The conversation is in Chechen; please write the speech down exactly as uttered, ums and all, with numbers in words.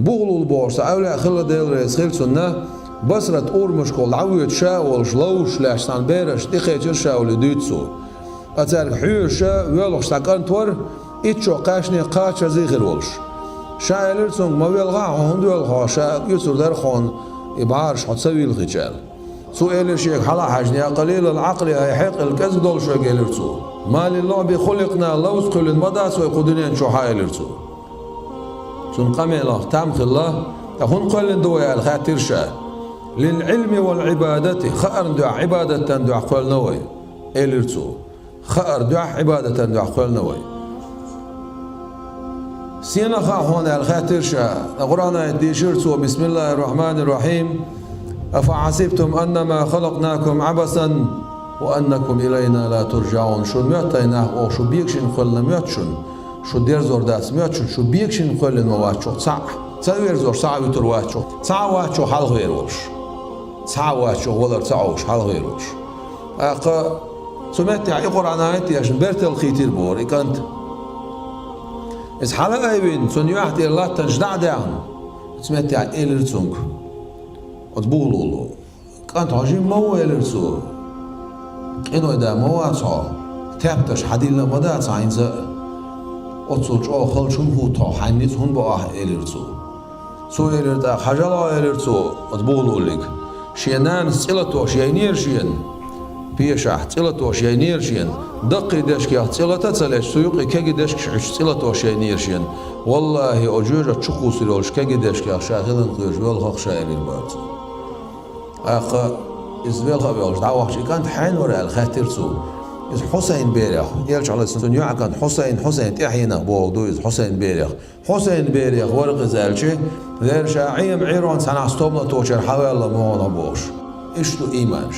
Бухлул бохуш цхьа эвлаъ хилла, Дела реза хила цунна, Басрат урамашкахула дӀавоьдуш ша а волуш, ловзуш лаьтташ цхьана берашна тӀекхечира ша олий дуьйцу цо. Ткъа цаьрга хьоьжуш ша воьлхуш цхьа кӀант вара, итт шо кхаьчна кхачаза хир волуш. Ша элира цуьнга: «Ма велха хьо, хӀунда воьлху хьо, ша оьцур дара хьуна и бӀараш хьо ца вийлхича», — аьлла. Цо элира шега хьала а хьаьжна: «Я къалилал Ӏакъли, хьайн хьекъал кӀезиг долуш верг», — элира цо. «Ма лил луӀби хуликъна, ловза кхоьллина ма дац вай кху дуьнен чохь», — элира цо. Цуьнан къамелах там хилла: «Ткъа хӀунда кхоьллина ду вай?» — аьлла хаьттира ша. «Лил Ӏилми вал Ӏибадати, хаарна дуьхьа, Ӏибадатана дуьхьа кхоьллина вай», — элира цо. «Хаарна дуьхьа, Ӏибадатана дуьхьа кхоьллина вай». «Сенах хаьа хьуна?» — аьлла хаьттира ша. Ткъа Къуръан аят дийшира цо: «Бисмиллахир-рахманир-рахим. Афа хьасибтум аннама халакънакум Ӏабасан ва аннакум илайна ла туржаӀун». Шу моьтту, хӀай нах, оха шу бегашина кхоьллина моьтту шуна? Шу дерзор дац моьтту шуна? Шу бегашина кхоьллина ма вац чохь цхьаъ? Ца верзош цхьаъ вуьтур вац чохь? Цхьаъ вац чохь хьалхавер волуш? Цхьаъ вац чохь валар ца Ӏовуш хьалхавер волуш? ТӀаккха цу меттехь и Къуръан аят дешна бертал кхийтира бохура и кӀант. Иза хьала а айвина, цунна юьхь тӀера латтанаш дӀа а даьхна, цу меттехь элира цуьнга оцу бухлуло: «КӀант, хьо жима ма ву, — элира цо. — Къиной да ма вац хьо, тептарш хьадиллина а ма дац хьайца а. Оццул чӀогӀа халчу хӀунда хӀутту хьо, хьайн ницкъ хӀунда бо ахь?» — элира цо. Цо элира тӀаккха: «Хьажал хьо, — элира цо оцу бухлуллига, — шен нанас цӀе латош яйнера шена, пешахь цӀе латош яйнера шена, даккхий дешкех цӀе лата а ца леташ, цу юкъе кегий дешкаш Ӏуьттуш цӀе латош яйнера шена. Валлахи, оцу жоьжахати чу кхуссур йолчу кегий дешкех ша хиларна хеташ велхара ша», — элира бара цо. ТӀаккха иза велха а велхаш дӀавахча, и кӀант хьенан вара аьлла хаьттира цо. Иза Хьусайн берех, элча хьалаца цуьнан йоӀан кӀант Хьусайн, Хьусайн тӀаьхьенах бохург ду иза, Хьусайн берех. Хьусайн берех вара-кх иза аьлча, лерра ша Ӏема Ӏийронца цхьанхьа стом латочара хьаваьлла ма ву хьо бохуш. Иштта ду ийманаш.